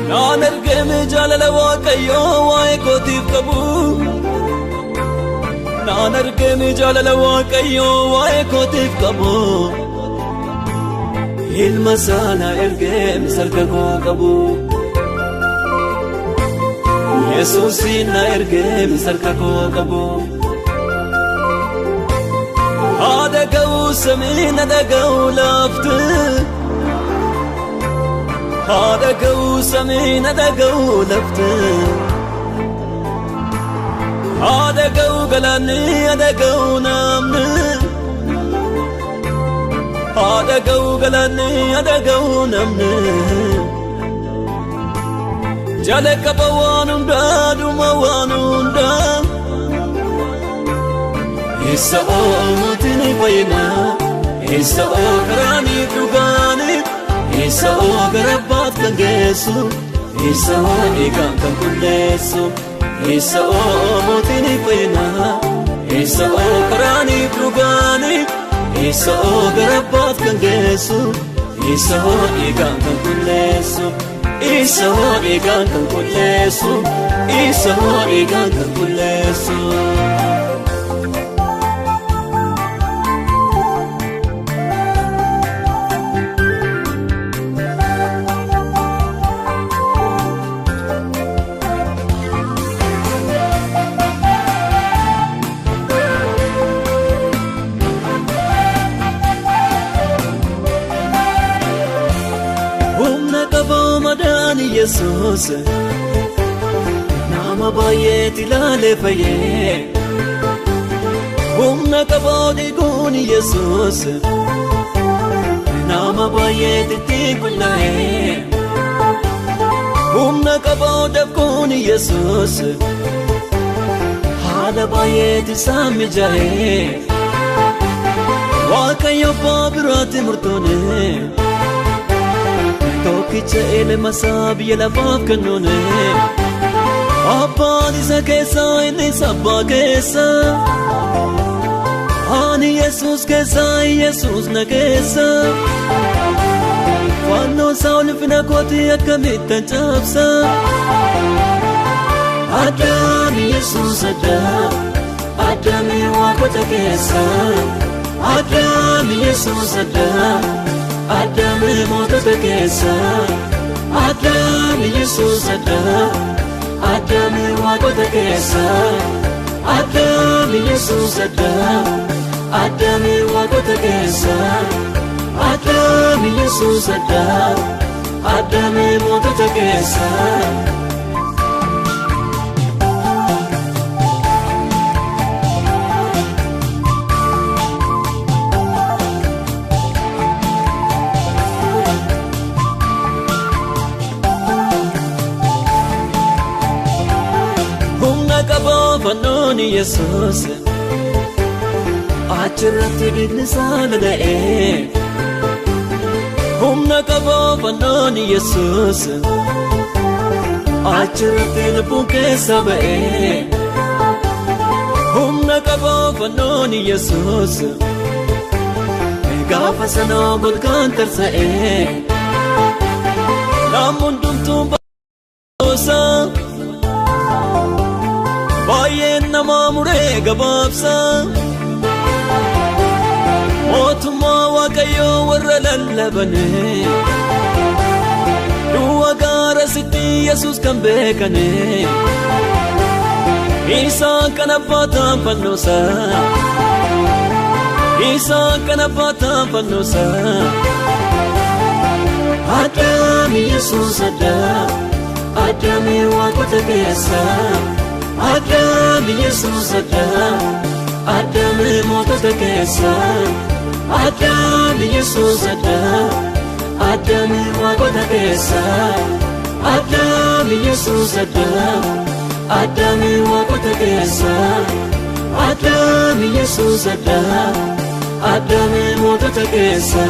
Naan ergame jaalala Waaqayyoo waa'ee kootiif qabu. Naan ergame jaalala Waaqayyoo waa'ee kootiif qabu. Ilma isaa na ergame sarka koo qabu. Yesuusin na ergame sarka koo qabu. Haadha ga'uu samiin haadha ga'uu laafte. Haadha ga'uu samiin haadha ga'uu lafte. Haadha ga'uu galaanni haadha ga'uu namni. Haadha ga'uu galaanni haadha ga'uu namni. Jalqaba waan hundaa dhuma waan hundaa. Isa oomuutiin fayyinaa, isa oo karaanii dhugaanii, isa oo gara abbaat kan geessu, isa oo dhiigaan kan qulleessu, isa oomuutiin fayyinaa, isa oo karaanii dhugaanii, isa oo gara abbaat kan geessu, isa oo dhiigaan kan qulleessu, isa oo dhiigaan kan qulleessu, isa oo dhiigaan kan qulleessu. Humna qaboo madaan Yesuus nama baay'eetti ilaalee fayyee. Humna qaboo dhiiguun Yesuus nama baay'eetti ittiin qullaa'ee. Humna qaboo dafquun Yesuus haala baay'eetti isaan mijaa'ee. Waaqayyo abbaa biraatti murtoone. Tokkicha ilma isaa biyya lafaaf kennuune. Abbaan isa keessa innis abbaa keessa. Ani Yesuus keessa Yesuus na keessa. Fannoo isaa ulfina kooti akkamittan cabsa. Addaami Yesuus addaa, addaami waaqota keessa. Addaami Yesuus addaa, addaami mootota keessa. Addaami Yesuus addaa, addaami waaqota keessa. Addaami Yesuus addaa, addaami waaqota keessa. Addaami Yesuus addaa, addaami mootota keessa. Humna qaboo fannoon Yesuus achirratti dhiigni isaa lola'ee. Humna qaboo fannoon Yesuus achirratti lubbuun keessa ba'ee. Humna qaboo fannoon Yesuus gaafa sana golgaan tarsa'ee. Namni hundumtuu boosa. Baay'een namaa muree gabaabsa. Mootummaa Waaqayyoo warra lallabane. Du'a gaara sitti Yesuus kan beekane. Isaan kan abbaataan fannoosa. Isaan kan abbaataan fannoosa. Addaami Yesuus addaa, addaami waaqota keessa. Addaami Yesuus addaa, addaami mootota keessa. Addaami Yesuus addaa, addaami waaqota keessa. Addaami Yesuus addaa, addaami waaqota keessa. Addaami Yesuus addaa, addaami mootota keessa.